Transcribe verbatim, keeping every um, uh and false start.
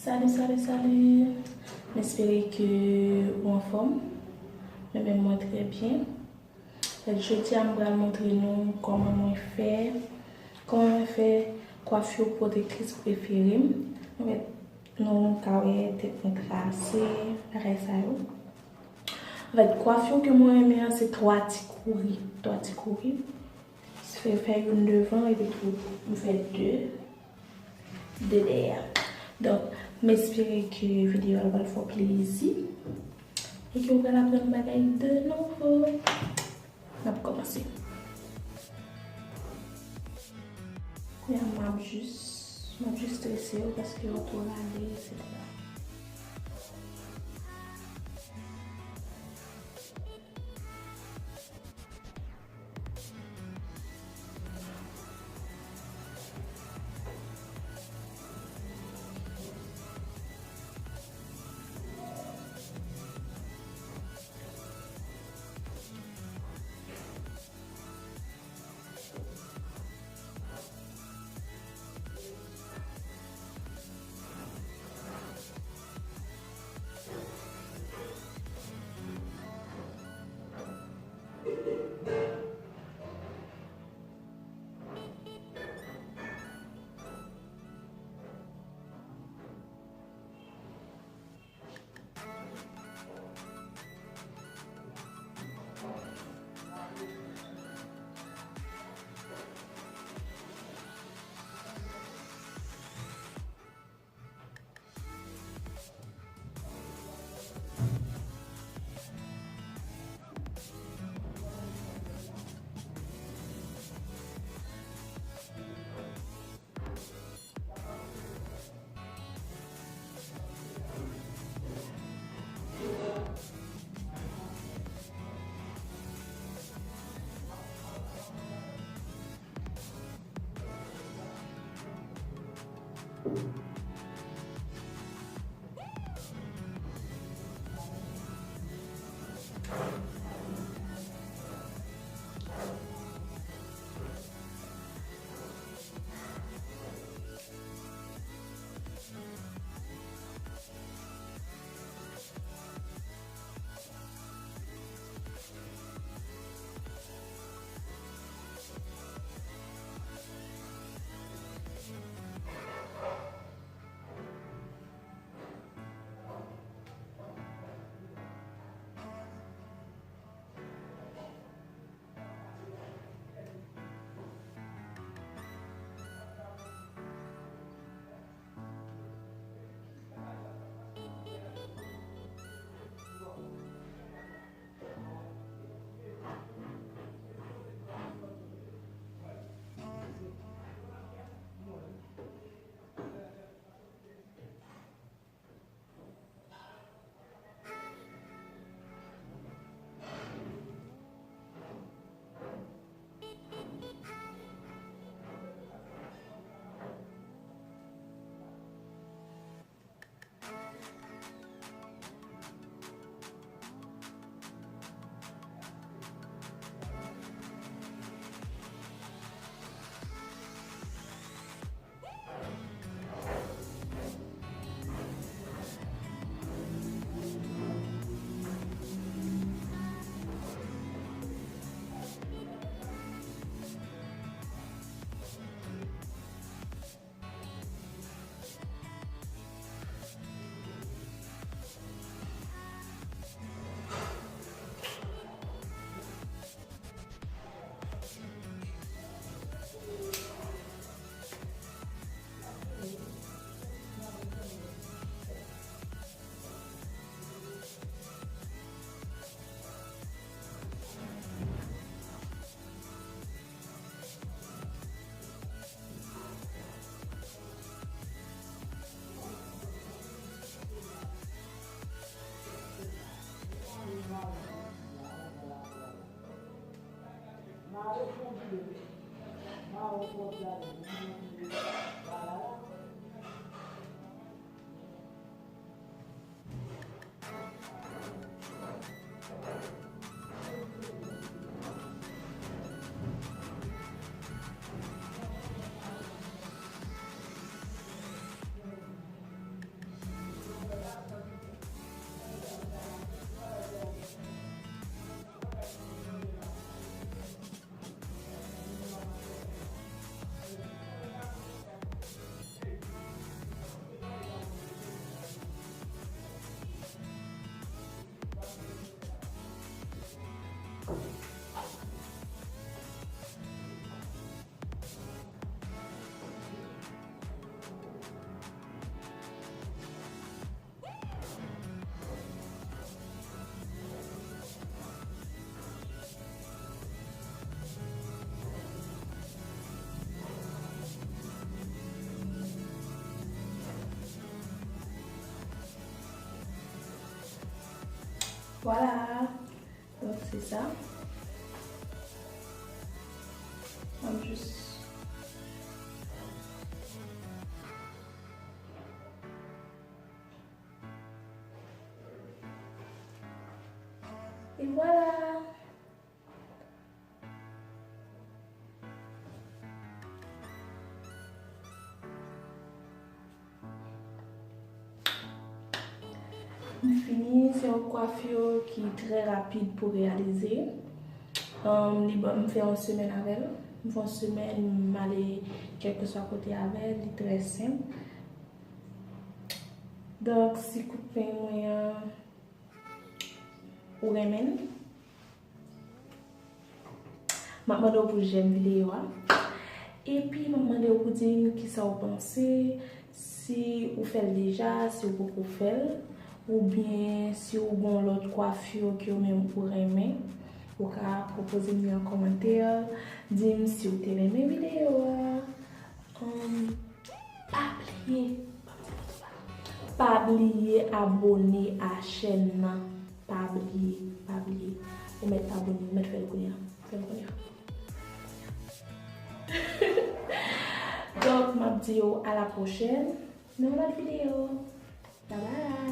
Salut, salut, salut. M espere ke ou anfòm. Mwen menm, mwen trè byen. Fèt, jodi a, m pral montre nou kòman mwen fè, kòman mwen fè kwafi pwotektris prefere m. Anfèt, nou ka wè tèt mwen trase, bagay sa yo. Anfèt, kwafi ke mwen renmen an, se twa ti kouri. Twa ti kouri. Fè, fè youn devan epi tou, m fè de, de dèyè. Donk, m espere ke videyo a pral fè w plezi e ke w pral aprann bagay de nouvo. N ap kòmanse. Kounye a, m ap jis, m ap jis trese yo paske yo twò lage, etsetera. Vwala. Donk, se sa. M ap jis E vwala. M fini, se yon kwafi ki trè rapid pou reyalize. Um, li ban m fè yon semèn avè l. M fè yon semèn, m ale kèlkeswa kote avè l, li trè senp. Donk, si kout peny mwen an, ou renmen l, m ap mande w pou w j'aime videyo a. Epi, m ap mande w pou w di m kisa w panse, si ou fè l deja, si ou poko fè l, oubyen si ou gen lòt kwafi ke ou menm ou renmen, ou ka pwopoze m li an kòmantè, di m si ou te renmen videyo a. Um, pa bliye, pa bliye abòne a chèn nan. Pa bliye, pa bliye. Ou mèt abòne, ou mèt fè l kounye a. Fè l kounye a. Donk, m ap di w a la pwochèn nan yon lòt videyo. Bye bye!